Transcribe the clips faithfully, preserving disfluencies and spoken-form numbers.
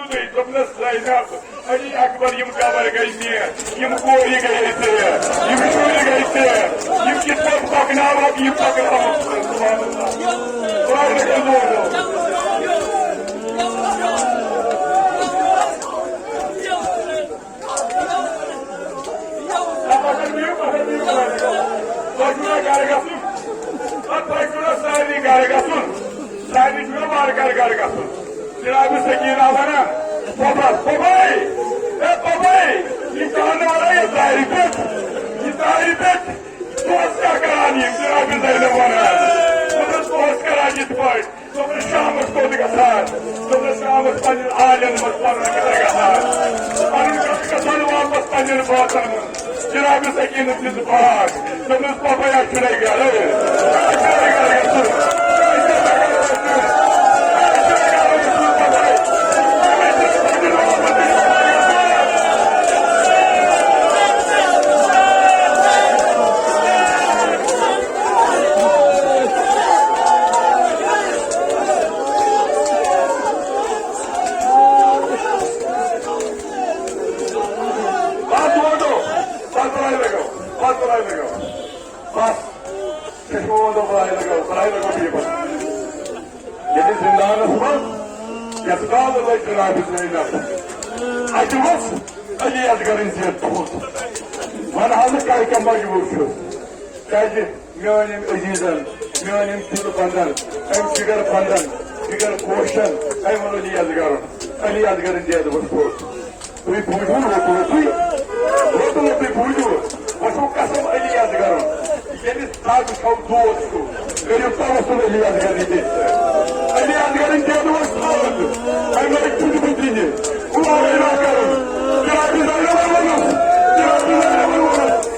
دوٚپنَس، "زینب، علی اکبر، یِم قبر گٔے مےٚ، یِم کورِ گٔے ژےٚ، یِم شُرۍ گٔے ژےٚ، یِم کِتھ پٲٹھۍ پکناوَکھ، یِم پکناوَکھ؟" سبحان اللہ۔ قرآن کٔرۍ زور۔ نہ، پَتہٕ نِیِو، پَتہٕ نِیِو۔ تۄہہِ چھُو نہ گرٕ گژھُن؟ اَدٕ تۄہہِ چھُو نہ سارنٕے گرٕ گژھُن؟ سارنٕے چھُو نہ وارٕ کارٕ گرٕ گژھُن؟ جناب سکینہ ونان، "ببا، ببے، اے ببے، یہِ جانور ہے دارِ پٮ۪ٹھ، یہِ دارِ پٮ۪ٹھ، ژٕ اوس کیٛاہ کران یہِ؟" جناب زینب ونان، "مطلب، ژٕ اوس کران یِتھ پٲٹھۍ؟" دوٚپُن، "شامَس کوٚت گژھان؟" دوٚپُن، "شامَس پنٛنٮ۪ن آلٮ۪ن منٛز پَرنہٕ خٲطرٕ گژھان۔ پَرُن خٲطرٕ گژھان واپَس پنٛنٮ۪ن بٲژَن منٛز۔" جناب سکیٖنَس دِژ باگ۔ دوٚپنَس، "پَپٲرۍ، اَسہِ چھُنہٕ گَرٕ۔ اَسہِ چھُنہٕ گَرٕ گژھُن۔ اَسہِ چھُنہٕ گَرٕ گژھُن۔ اَسہِ چھُنہٕ گَرٕ گژھُن پَپٲرۍ۔" بس ووتو، بس بلاے لگاو، بس بلاے لگاو، بس۔ چشمہ ووتو، بلاے لگاو، بلاے لگاو بیٚیہِ بس۔ ییٚلہِ زِندانَس منٛز یَتھ کالہٕ لٔج جناب زینب، اَتہِ ووٚتھ علی اصغرٕنۍ زِیَت تھوٚد۔ وَنہٕ ہا نہٕ کَرِ کیٛاہ مجبوٗر چھُس، کیٛازِ میٲنۍ یِم عزیزن، میٲنۍ یِم دِل بندن، أمۍ جگر بندن، جگر گوشن، أمۍ ووٚن علی اصغرن، علی اصغرن دید وۄتھ پوٚز۔ تُہۍ بوٗزِو، لوٚتُے لوٚتُے، لوٚتُے لوٚتُے بوٗزِو۔ وۄنۍ چھُو قسم علی اصغرن، ییٚمِس دگ چھو دود چھُو، کٔرِو توسل علی اصغرنہِ دِتھ۔ علی اصغرن دید وۄتھ پوٚز۔ أمۍ لٲگۍ بُتھِ بُتھِ دِنہِ۔ قرآن کرُن۔ جناب زینبن ووٚنُس، جناب زینبن ووٚنُس،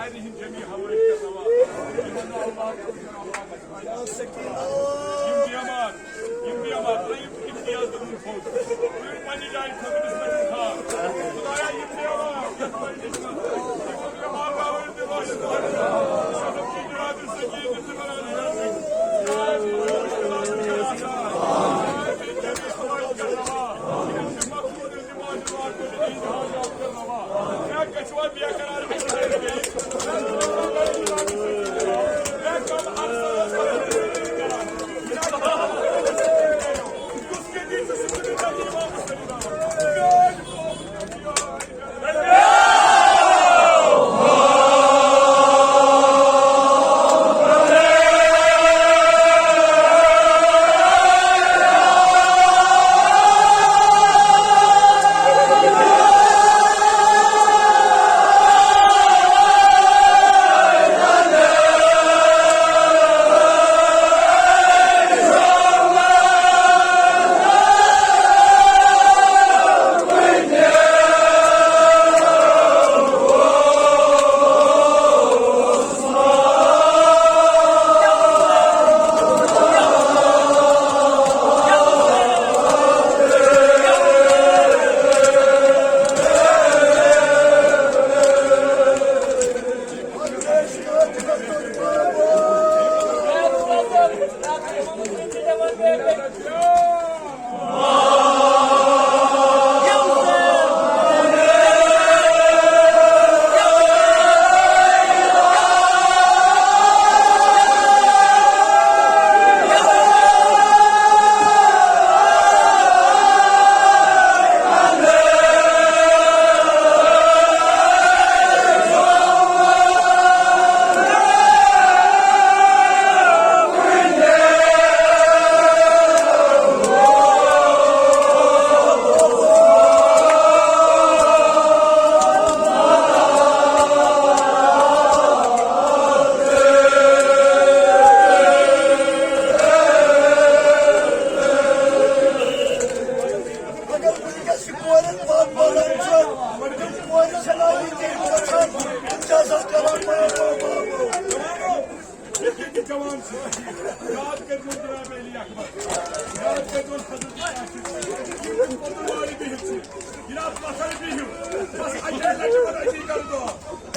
یِم بیمار، یِم بیمار، ترٛٲیِو امتیاز تِمن تھوٚد۔ تُہۍ پننہِ جایہِ تھٲوِو بسم اللہ خان۔ خدایا، یِم بیمار، یِم بیمار، اگر وٕنکیٚس یہِ کورٮ۪ن پتھ بنان چھِ، تِم کورِ چھَنہٕ ییٚتہِ گژھان، تِم چھِ آسان کران بابا، بابا۔ ییٚتہِ ییٚتہِ جوان چھِ، یاد کٔرۍزیون جناب علی اکبر، یاد کٔرۍزیون حضرت کاشف، یِم پتہٕ وارِ بِہِتھ چھِ، جناب پتھر بِہِو، بس اَکے لٹہِ پتہٕ أتی کرٕ دعا۔